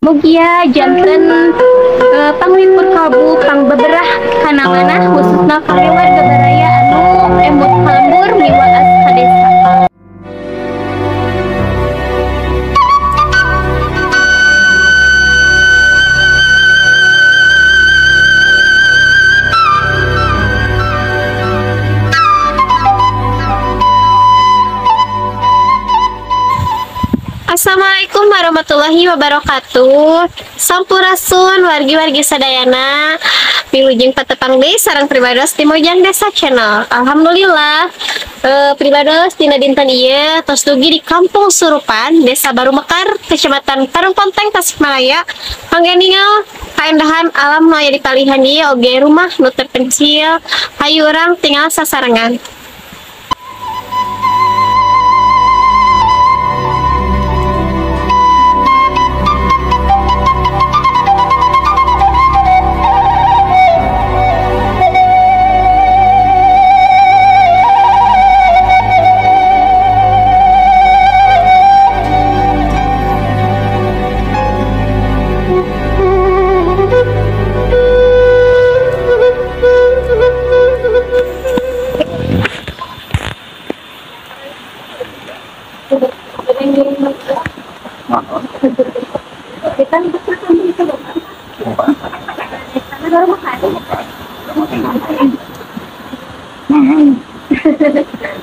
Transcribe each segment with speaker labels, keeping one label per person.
Speaker 1: Mugia janten panglipur kalbu pangbeberah kana manah khususna kangge warga baraya anu emut ka lembur miwaas ka desa. Assalamualaikum warahmatullahi wabarakatuh. Sampurasun wargi-wargi sadayana. Wilujeng patepang deui sareng pribados di Mojang Desa Channel. Alhamdulillah pribados dina dinten ieu tos dugi di Kampung Surupan, Desa Baru Mekar, Kecamatan Parungponteng, Tasikmalaya. Mangga ningal kaendahan alam nu aya di palihan ieu oge rumah nu terpencil. Hayu urang tinggal sasarengan.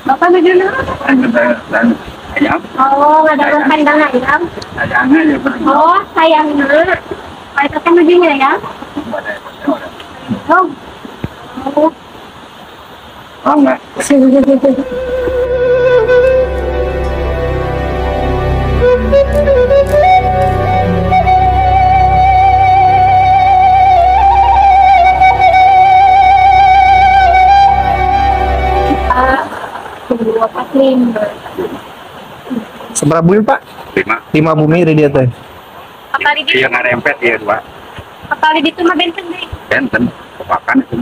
Speaker 1: Bapak nuju naon?
Speaker 2: Ayam.
Speaker 1: Oh, ada kandang ayam.
Speaker 2: Sayangnya ya.
Speaker 1: Oh, sayangnya. Pak itu kan nuju ya? Oh.
Speaker 2: Oh, enggak.
Speaker 3: Seberapa bumi Pak?
Speaker 2: 5.
Speaker 3: 5 bumi di dia teh.
Speaker 2: Iya ngarempet ya Pak.
Speaker 1: Apalagi itu mah benten deh.
Speaker 2: Benten, kepakan itu.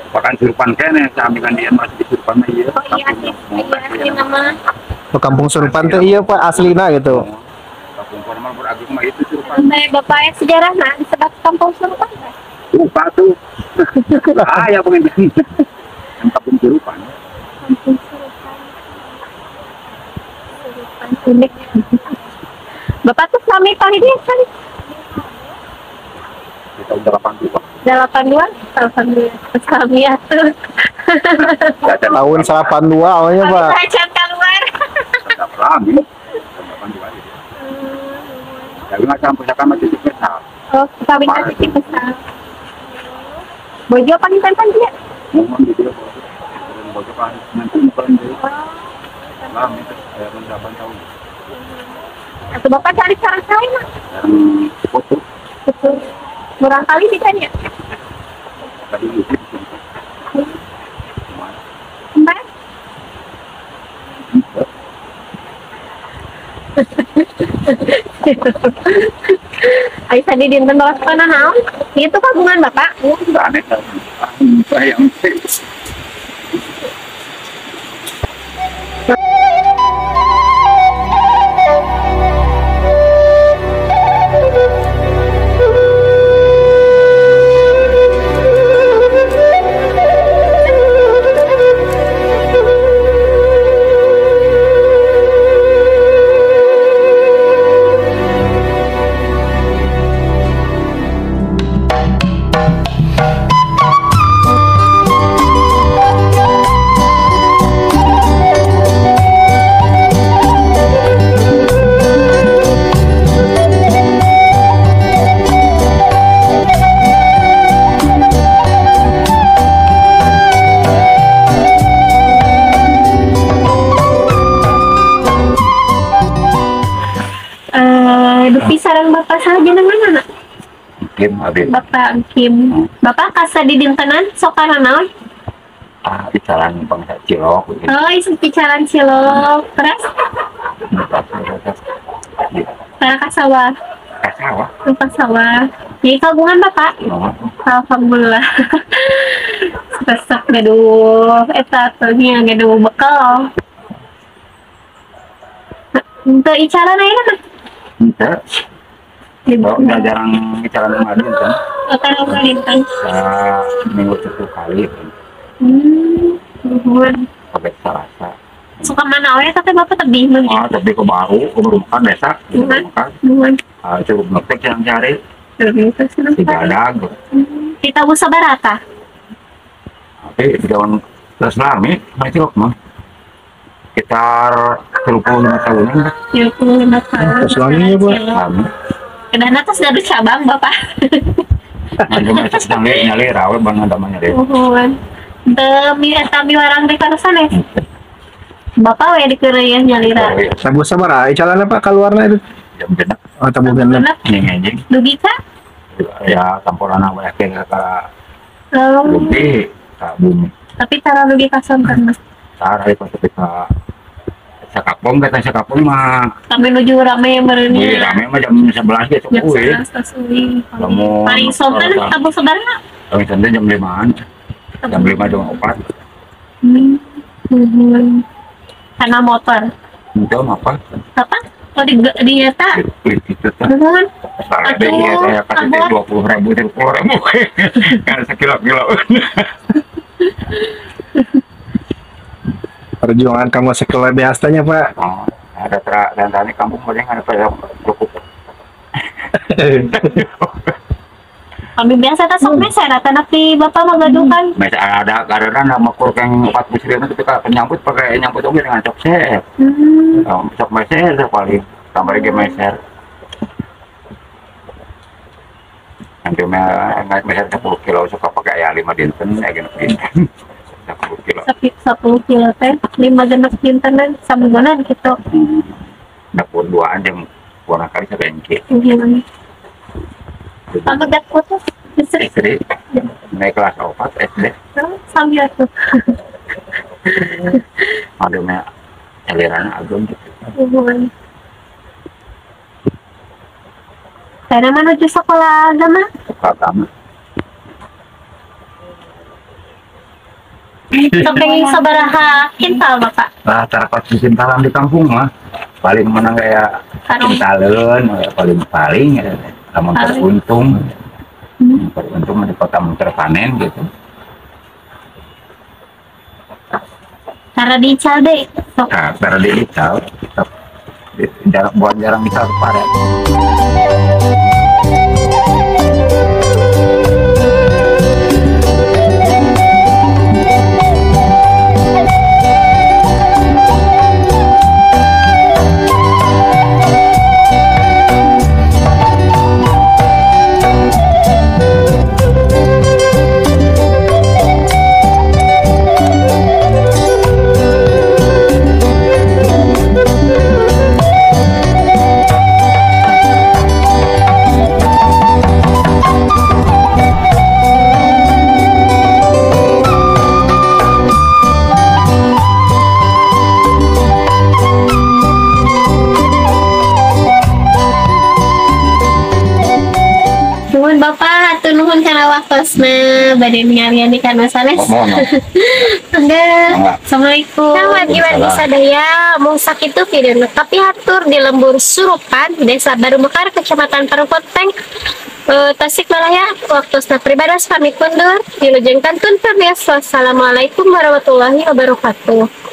Speaker 2: Kepakan Surupan kene, sampingan dia masih di Surupan mah iya.
Speaker 1: Oh iya, iya nama.
Speaker 3: Kampung Surupan teh iya Pak aslina gitu.
Speaker 2: Kampung formal beragung mah itu Surupan.
Speaker 1: Bapak ya sejarah nah disebut Kampung Surupan.
Speaker 2: Lupa tuh. Ah ya pengen. Kampung Surupan.
Speaker 1: Kampung Surupan. Surupan unik. Bapak tuh suami kali dia kali.
Speaker 2: Di tahun 82.
Speaker 1: 82? Alhamdulillah. Suami atuh.
Speaker 3: Tahun 82 awalnya Pak.
Speaker 1: Saya keluar.
Speaker 2: Lami. 82 gitu. Tapi macam pusaka masih besar.
Speaker 1: Oh, kawin masih besar. Bojo paling tampan dia.
Speaker 2: Mohon di dia. Bojo paling nanti paling dia. Lami itu 8 tahun.
Speaker 1: Atau Bapak cari cara lain mah?
Speaker 2: Foto.
Speaker 1: Foto. Murah kali bisa ya?
Speaker 2: Tadi itu.
Speaker 1: Kembar? Ayo tadi dinten bawa sekolah naon? Itu kagungan Bapak?
Speaker 2: Aneh. Sayang.
Speaker 1: Dupi sarang Bapak saha jenengan anak?
Speaker 2: Kim abi.
Speaker 1: Bapak Kim. Bapak kasa di dintenan sok naon?
Speaker 2: Ah, bicaraan bangsa cilok.
Speaker 1: Oh, isi bicaraan cilok. Terus? Para kasawah.
Speaker 2: Kasawah.
Speaker 1: Kasawah. Jadi kagungan Bapak? Alhamdulillah. Resep gaduh eta tuh nya gaduh bekal. Untuk icalan ayeuna mah?
Speaker 2: Henteu. Oh, udah jarang bicara sama dia kan.
Speaker 1: Oh, tara dinten.
Speaker 2: Minggu 1 kali.
Speaker 1: Nuhun.
Speaker 2: Pakai Salasa.
Speaker 1: Suka mana we tapi Bapak tebih mah.
Speaker 2: Ah, tebih ke baru, ke baru makan desa, gitu makan.
Speaker 1: Nuhun.
Speaker 2: Ah, cukup ngetik yang cari. Tidak ada.
Speaker 1: Kita usah barata.
Speaker 2: Tapi di tahun terus lami, masih mah. Sekitar 35 tahunan.
Speaker 1: 35 tahun.
Speaker 3: Terus lami ya, Bu.
Speaker 2: Lami.
Speaker 1: Kedana terus dari cabang, Bapak.
Speaker 2: Nanti masih sedang nyali rawe bang ada nyali.
Speaker 1: Nuhun. Demi eta miwarang di karusan ya. Bapak we dikeureuyeun nyalira.
Speaker 3: Tabuh sabaraha calana Pak kaluarna itu?
Speaker 2: Jam 6.
Speaker 3: Oh, tabuh 6.
Speaker 2: Anjing.
Speaker 1: Dugi ka?
Speaker 2: Ya, tamporana we ka dugi ka bumi.
Speaker 1: Tapi tara dugi ka sonten mah.
Speaker 2: Tara ieu tapi ka sakapong kata sakapong mah.
Speaker 1: Tapi nuju rame meureun.
Speaker 2: Iya, rame mah jam 11 ge sok euy.
Speaker 1: Jam 11 tos euy. Paling sonten tabuh sabaraha?
Speaker 2: Paling sonten jam 5-an. Jam 5 jam 4.
Speaker 1: Karena motor.
Speaker 2: Itu apa?
Speaker 1: Apa? Oh di eta.
Speaker 2: Itu teh.
Speaker 1: Nuhun.
Speaker 2: Aduh, ya kasih 20.000 30.000. Kan sekilo-kilo.
Speaker 3: Perjuangan kamu sekilo biasanya, Pak.
Speaker 2: Oh, ada dan kampung paling ada cukup.
Speaker 1: Kami biasa tak sok meser atau nanti bapak menggaduhkan.
Speaker 2: Meser ada karena nama kurang 40.000 ketika penyambut pakai nyambut oke dengan cok ser. Cok meser paling tambah lagi meser. Nanti meser 10 kilo suka pakai ya 5 dinten, ya genep dinten. 10 kilo.
Speaker 1: 10 kilo teh 5 genep dintenan saminggunan gitu.
Speaker 2: Dapur 2 jam kurang kali sebengki.
Speaker 1: Pamegat putus istri.
Speaker 2: Istri naik kelas 4 SD.
Speaker 1: Sambil tuh.
Speaker 2: Aduh, mah aliran ageng gitu.
Speaker 1: Karena menuju sekolah agama.
Speaker 2: Sekolah agama.
Speaker 1: Sampai sabaraha kintal Bapak?
Speaker 2: Lah, tarapat kintalan di kampung mah. Paling menang kayak kintaleun, paling-paling ya. Lamun teruntung, teruntung di kota terpanen gitu.
Speaker 1: Cara diical deh.
Speaker 2: Nah, cara diical, jarang buat jarang bisa panen.
Speaker 1: Bapak hatur nuhun kana waktosna bade ningalian di kana sanes. Enggak. Assalamualaikum. Wargi-wargi sadaya mung sakitu video tapi hatur di lembur Surupan Desa Baru Mekar Kecamatan Parungponteng Tasikmalaya. Waktosna pribados pamit mundur. Wilujeng kantun pamiarsa. Wassalamualaikum warahmatullahi wabarakatuh.